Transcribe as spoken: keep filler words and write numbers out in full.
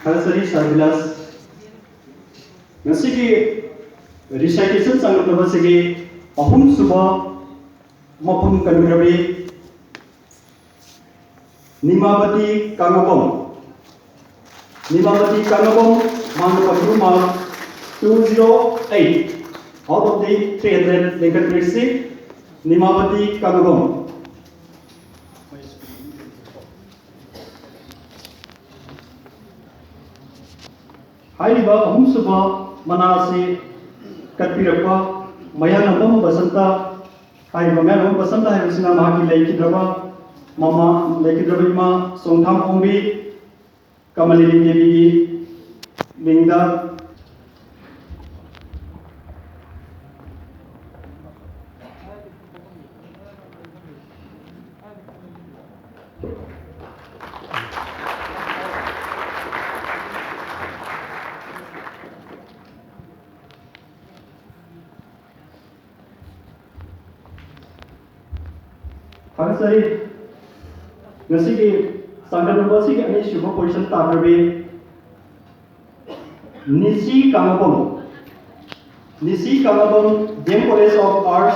ꯊꯥꯒꯠꯆꯔꯤ ꯁꯥꯔ ꯕꯤꯂꯥꯁ꯫ ꯉꯁꯤꯒꯤ recitation ꯆꯪꯂꯛꯂꯕꯁꯤꯒꯤ ꯑꯍꯨꯝꯁꯨꯕ ꯃꯐꯝ ꯀꯟꯕꯤꯔꯕꯤ ꯅꯤꯃꯥꯕꯇꯤ ꯀꯥꯡꯉꯕꯝ꯫ ꯅꯤꯃꯥꯕꯇꯤ ꯀꯥꯡꯉꯕꯝ, ꯃꯥꯅ ꯐꯪꯕ mark two zero eight out of the three hundred ꯂꯤꯡꯈꯠꯄꯤꯔꯁꯤ꯫ ꯅꯤꯃꯥꯕꯇꯤ ꯀꯥꯡꯉꯕꯝ꯫ ꯍꯥꯏꯔꯤꯕ ꯑꯍꯨꯝꯁꯨꯕ ꯃꯅꯥ ꯑꯁꯤ ꯀꯠꯄꯤꯔꯛꯄ ꯃꯌꯥꯡꯂꯥꯡꯕꯝ ꯕꯁꯟꯇ꯫ ꯍꯥꯏꯔꯤꯕ ꯃꯌꯥꯡꯂꯥꯡꯕꯝ ꯕꯁꯟꯇ ꯍꯥꯏꯕꯁꯤꯅ ꯃꯍꯥꯛꯀꯤ ꯂꯩꯈꯤꯗ꯭ꯔꯕ ꯃꯃꯥ, ꯂꯩꯈꯤꯗ꯭ꯔꯕ ꯏꯃꯥ ꯆꯣꯡꯊꯥꯝ ꯑꯣꯡꯕꯤ ꯀꯃꯂꯤꯅꯤ ꯗꯦꯕꯤꯒꯤ ꯃꯤꯡꯗ꯫ ꯊꯥꯒꯠꯆꯔꯤ꯫ ꯉꯁꯤꯒꯤ ꯆꯥꯡꯗꯝꯅꯕ ꯑꯁꯤꯒꯤ ꯑꯅꯤꯁꯨꯕ position ꯇꯥꯈ꯭ꯔꯕꯤ ꯅꯤꯁꯤ ꯀꯥꯡꯉꯕꯝ꯫ ꯅꯤꯁꯤ ꯀꯥꯡꯉꯕꯝ, D M College of Arts,